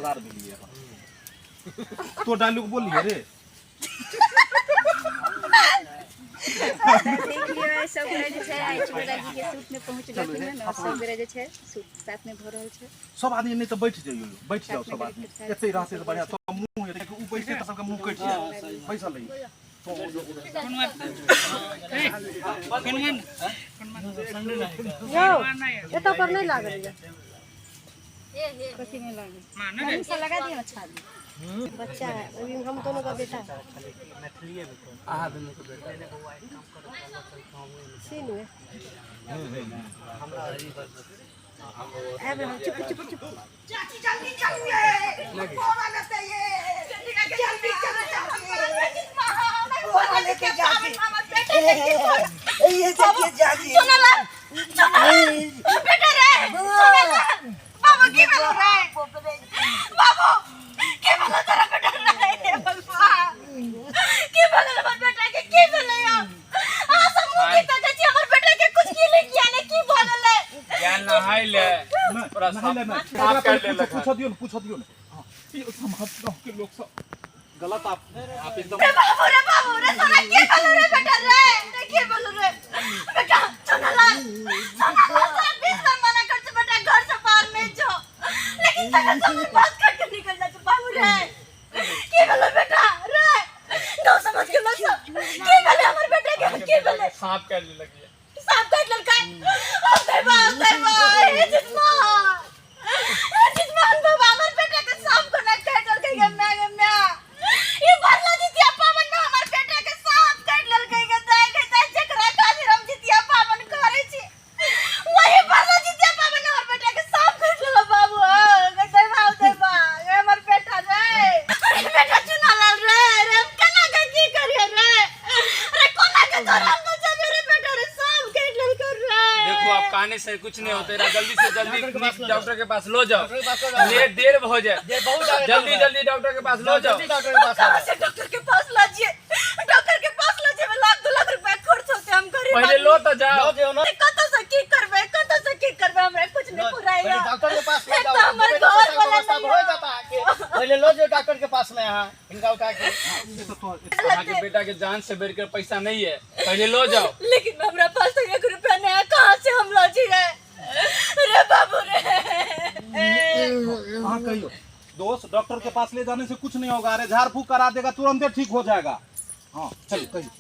सरदार भेलियै अहाँ। तो डायलॉग बोलिए रे। देख लियौ, सब गोरे जे छै आइ चुनरा जी के शूट में पहुंच गेलखिन हन और सब गोरे जे छै शूट साथ में भऽ रहल छै। सब आदमी नहि तऽ बैठ जइयौ, बैठ जाउ सब आदमी। एते रहतै तऽ बढ़िआँ, सब मुँह हेतै, ओ बैसतै तऽ सबके मुँह कटि जायत। बैसल रहियौ। यौ, एतऽ पर नहि लागल यऽ। कथी नहि लागल? कहीं से लगा दियौ। अच्छा आदमी बच्चा है अभी, हम दोनों का बेटा है। सीन में आबि रहल। चुप चुप चुप। चाची, जल्दी चलू ये, बोरा लेते ये, जल्दी चलो चाची, बोरा लेके जाके ये देखिए जागी। सोनालाल, सोनालाल बेटा रे, सोनालाल बाबू, की भेलो रे बाबू? की भेलो तोरा बेटा रे? भगवान, की भेलो हमर बेटा के? की भेलै? अहाँ सब मुँह की तकै छी? हमर बेटा के कुछ की नहीं किया ने, की भऽ गेलै? गेल नहाय ले। पूरा साफ नहीं, साफ कर लेलक। पूछ दियौ ने, पूछ दियौ ने। हाँ, ई समाज गाँव के लोग सब गलत। आप एकदम रे बाबू रे, बाबू रे, तोरा की भेलो रे बेटा रे? रे, की भेलो रे बेटा? सोनालाल, सोनालाल, तोरा 20 बार मना कर छी बेटा, घर से बाहर नहीं जो, लेकिन तकर सब बात करके निकल जा। बाबू रे, की भेलो बेटा रे? गाँव समाज के लोग सब, की भेलै हमर बेटा के? की भेलै? सांप काटि लेलक ये। सांप काटि लेलकै? ओ देवा, देवा, हे जितमान, हे जितमान बाबा, हमर बेटा के सांप कोना काटि लेलकै गे माय, गे माय? ई भरला जितिया पाबनि में हमर बेटा के सांप काटि लेलकै गे दाय, गे दाय। जेकरा खातिर हम जितिया पाबनि करै छी, वही भरला जितिया पाबनि हमर बेटा के सांप काटि लेलक बाबू। गे देवा, देवा, गे हमर बेटा रे, अरे बेटा चुनालाल रे, रे हम केना के की करिए रे? अरे कोना के तोरा हम बचाबे रे बेटा रे? सांप काटि लेलकै रे। देखो, आप कहने से कुछ नहीं होते रहा। जल्दी से जल्दी डॉक्टर के पास लो जाओ, ले देर हो जाए। जल्दी जल्दी डॉक्टर के पास लो जाओ। कहाँ से डॉक्टर के पास लाजिए? डॉक्टर के पास लाजिए में लाख 2 लाख रुपया खर्च होते, हम गरीब पहले आदमी। लो तो जाओ। कतौ से की करबै? कतौ से की करबै? हमरा कुछ नहीं पुराइया। डॉक्टर के पास ले एक जाओ। तो हमर देबै तऽ घर पैसा के वाला व्यवस्था नहीं हो है। जाता अहाँके। पहिले लो जाओ डॉक्टर के पास में अहाँ हिनका उठा के। अहाँ के बेटा के जान से बढ़कर पैसा नहीं है, पहले लो जाओ। लेकिन हमरा पास तो 1 रुपया नहीं है, कहाँ से हम लाजिए रे बाबू रे? हाँ, कहियो दोस्त, डॉक्टर के पास ले जाने से कुछ नहीं होगा। अरे झाड़ फूक करा देगा, तुरंत ठीक हो जाएगा। हाँ, चलिए, कहिए।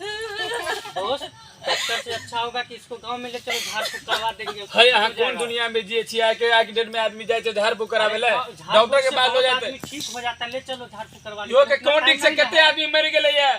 दोस्त, डॉक्टर से अच्छा होगा कि इसको गांव में ले चलो, झाड़ फूक करवा देंगे। है अहाँ कोन दुनिया में जिए छी? आइ के आइ के डेट में आदमी जाइ छै झाड़ फूक कराबै ले? डॉक्टर के पास लो जाते। आदमी ठीक हो जाता है, ले चलो झाड़ फूक करवा। यो के कोन डिक से कते आदमी मरि गेलै ये?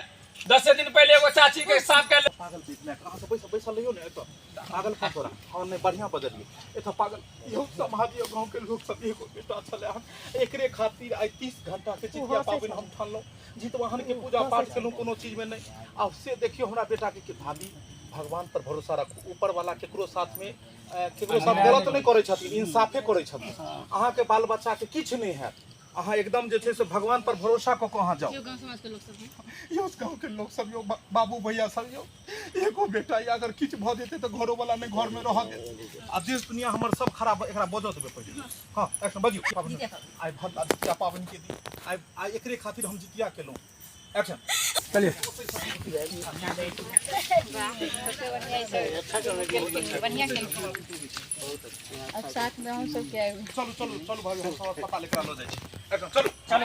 10 दिन पहले एगो चाची के सांप काटि। पागल पीस में कहाँ से पैसा पैसा लियो ने एतऽ पागल कहाँ तोरा? हाँ, नहीं, बढ़िया बजलिए एतऽ पागल। यौ समाज, यौ गाँव के लोग सब, एगो बेटा छलै हन, एकरे खातिर आइ 30 घंटा के जितिया पाबनि हम ठानलहुँ, जितवाहन के पूजा पाठ केलहुँ, कोनो चीज में नहि। आब से देखियौ हमरा बेटा के। भाभी, भगवान पर भरोसा रखू। ऊपर वाला केकरो साथ में केकरो साथ गलत नहि करै छथिन, इंसाफे करै छथिन। अहाँके बाल बच्चा के किछु नहि हैत। अहाँ एकदम जे छै से भगवान पर भरोसा कऽ कऽ अहाँ जाउ। यौ गाँव समाज के लोक सब हैं। यौ गाँव के लोग सब, यौ बाबू भैया सब, यौ एगो बेटा यऽ, अगर किछु भऽ जेतै तऽ घरो वाला नहि घर में रहऽ देत आ देश दुनिया हमर सब खराब। एकरा बजऽ देबै पहिले। हाँ, एक्शन, बजियौ। पाबनि आइ भरला जितिया पाबनि के दिन आइ, आइ एकरे खातिर हम जितिया केलहुँ। एक्शन, चलिए। बढ़िया केलखिन अब साथ में हम सब के आबि। चलू चलू चलू भाभी, हम सब अस्पताल एकरा लऽ जाइ छी। एक्शन, चलू चलू।